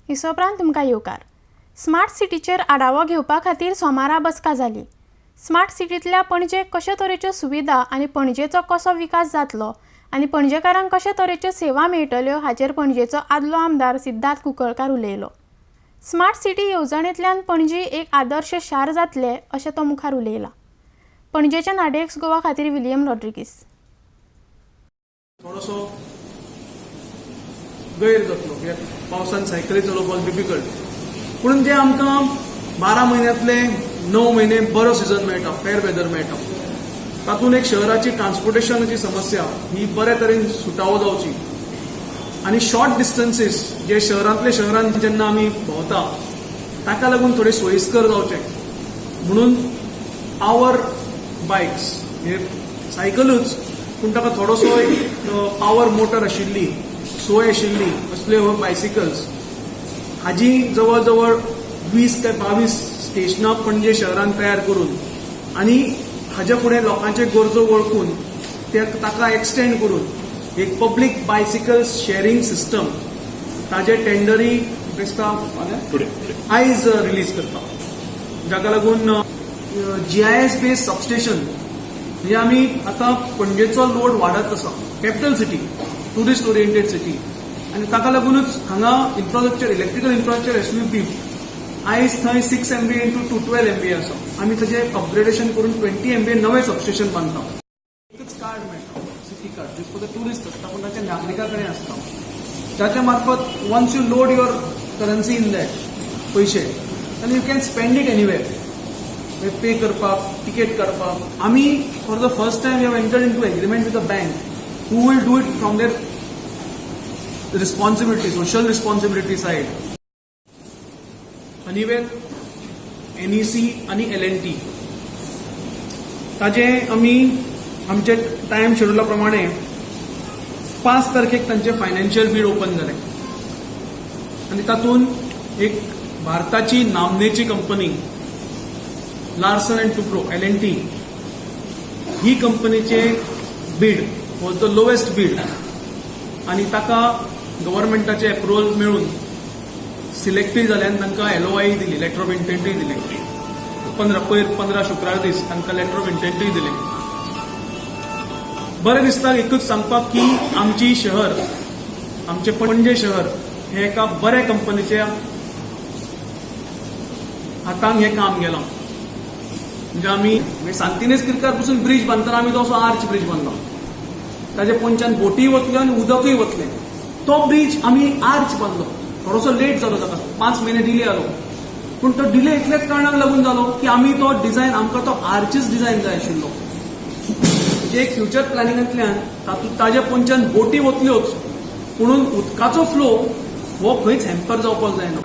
उपरांत तुमकां येवकार. स्मार्ट सिटीचेर आढावो घेवपा खातीर सोमारा बसका जाली. स्मार्ट सिटींतल्या पणजेक कश्यो तरेच्यो सुविधा आनी पणजेचो कसो विकास जातलो आनी पणजेकारांक कशे तरेच्यो सेवा मेळटल्यो हाचेर पणजेचो आदलो आमदार सिद्धार्थ कुंकळकार उलयलो. स्मार्ट सिटी येवजणेंतल्यान पणजी एक आदर्श शार जातलें अशें तो मुखार उलयला. पणजेच्या आरडीएक्स गोवा खातीर विलियम रॉड्रिगीस. थोडोसो गैर जातलो कित्याक पावसान सायकली चलोवपाक डिफिकल्ट. पूण जे आमकां 12 म्हयन्यांतले 9 म्हयने बरो सिजन मेळटा, फेर वेदर मेळटा, तातूंत एक शहराची ट्रान्सपोर्टेशनाची समस्या ही बरे तरेन सुटावो जावची आनी शॉर्ट डिस्टन्सीस जे शहरांतले शहरांत जेन्ना आमी भोंवता ताका लागून थोडें सोयीस्कर जावचें म्हणून पावर बायक्स, हे सायकलूच पूण ताका थोडोसो एक पावर मोटर आशिल्ली, सोय आशिल्ली असल्यो ह्यो बायसिकल्स हाजी जवळ जवळ 20 ते 22 स्टेशनां पणजे शहरांत तयार करून आनी हाज्या फुडें लोकांचे गरजो वळखून ते ताका एक्सटेंड करून एक पब्लीक बायसिकल शेअरिंग सिस्टम, ताजे टेंडरी दिसता आयज रिलीज करता, जाका लागून जीआयएस बेस्ड सबस्टेशन, म्हणजे आमी आतां पणजेचो लोड वाडत आसा. Capital city, tourist oriented city आनी ताका लागूनच हांगा infrastructure, electrical infrastructure has to be. आयज थंय 6 MVA into 212 MVA आसा. आमी ताजें अपग्रेडेशन करून 20 एमव्हीए नवें सबस्टेशन बांदता. एकच कार्ड मेळटा, city card, this for the tourist आसता पूण ताच्या नागरिका कडेन आसता, जाच्या मार्फत once you load your currency in that, पयशे, आनी you can spend it anywhere, pay करपाक, तिकेट काडपाक. आमी for the first time have entered into agreement with a bank who will do it from their responsibility, social responsibility side. Honeywell, NEC आनी LNT, ताजे आमी आमचे time शेड्युला प्रमाणे 5 तारखेक तांचे फायनान्शियल बीड ओपन जालें आनी तातूंत एक भारताची नामनेची कंपनी लार्सन अँड टुब्रो, एलएनटी ही कंपनीचे bid was the lowest bid आनी ताका गव्हर्मेंटाचे एप्रुवल मेळून सिलेक्टूय जाले आनी तांकां एलओआय दिली, लेटर ऑफ इंटेंटूय दिलें. 15 पयर 15 शुक्रार दीस तांकां लेटर ऑफ इंटेंटूय दिलें. बरें दिसता एकूच सांगपाक की आमची शहर, आमचें पणजे शहर हें एका बऱ्या कंपनीच्या हातान हें काम गेलां. म्हणजे आमी सांतिनेज क्रिकार पसून ब्रीज बांदतना आमी तो असो आर्च ब्रीज बांदलो. ताजे पोंच्यान बोटीय वतल्यो आनी उदकूय वतलें. तो ब्रीज आमी आर्च बांदलो. थोडोसो लेट जालो ताका, 5 म्हयने डिले जालो, पूण तो डिले इतल्याच कारणाक लागून जालो की आमी तो डिझायन, आमकां तो आर्चीच डिझायन जाय आशिल्लो. म्हणजे एक फ्युचर प्लॅनिंगांतल्यान तातूंत ताज्या पोंच्यान बोटी वतल्योच, पुणून उदकाचो फ्लो हो खंयच हॅम्पर जावपाक जायना.